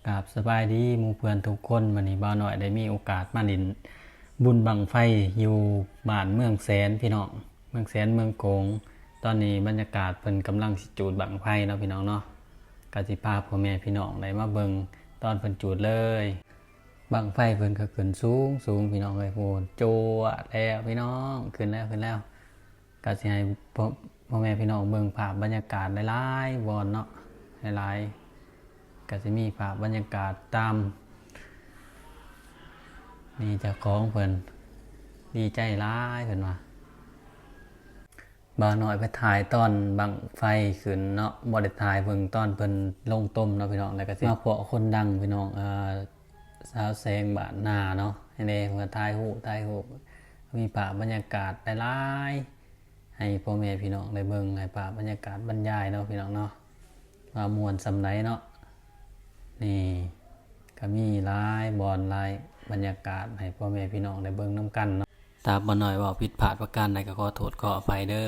ກາບສະບາຍດີໝູ່ເພື່ອນທຸກຄົນ. ມື້ນີ້ບ່າວນ້ອຍໄດ້ມີໂອກາດມາຫຼິ້ນບຸນບັ້ງໄຟຢູ່ບ້ານເມືອງແສນພີ່ນ້ອງ, ເມືອງແສນ ເມືອງໂຂງ. ຕອນນີ້ບັນຍາກາດເພິ່ນກຳລັງຊິຈູດບັ້ງໄຟເນາະພີ່ນ້ອງເນາະ, ກະຊິພາພໍ່ແມ່ພີ່ນ້ອງໄດ້ມາເບິ່ງຕອນເພິ່ນຈູດເລີຍ. ບັ້ງໄຟເພິ່ນກໍຂຶ້ນສູງໆ ພີ່ນ້ອງເອີຍ, ພຸ້ນ ຈວດແລ້ວພີ່ນ້ອງ, ຂຶ້ນແລ້ວ ຂຶ້ນແລ້ວ. ກະຊິໃຫ້ພໍ່ ພໍ່ແມ່ພີ່ນ້ອງເບິ່ງພາບບັນຍາກາດຫຼາຍໆບ່ອນເນາະ, ຫຼາຍໆ ກະຊິມີພາບບັນຍາກາດຕາມ ນີ້ເຈົ້າຂອງເພິ່ນດີໃຈຫຼາຍເພິ່ນວ່າ. ບ່າວນ້ອຍໄປຖ່າຍຕອນບັ້ງໄຟຂຶ້ນເນາະ, ບໍ່ໄດ້ຖ່າຍເບິ່ງຕອນເພິ່ນລົງຕົມເນາະພີ່ນ້ອງ. ແລ້ວກະຊິມາພໍ້ຄົນດັງພີ່ນ້ອງ, ເອີ ສາວແສງບ້ານນາເນາະ, ໃຫ້ແດ່ເພິ່ນຖ່າຍຮູບ ຖ່າຍຮູບ ມີພາບບັນຍາກາດຫຼາຍໆ ໃຫ້ພໍ່ແມ່ພີ່ນ້ອງໄດ້ເບິ່ງ, ໃຫ້ພາບບັນຍາກາດບັນຍາຍເນາະພີ່ນ້ອງເນາະ, ວ່າມ່ວນສ່ຳໃດເນາະ. ນີ້ກໍມີຫຼາຍບ່ອນຫຼາຍບັນຍາກາດໃຫ້ພໍ່ແມ່ພີ່ນ້ອງໄດ້ເບິ່ງນຳກັນເນາະ. ຖ້າບ່າວນ້ອຍເວົ້າຜິດພາດປະການໃດກໍຂໍໂທດຂໍອະໄພເດີ.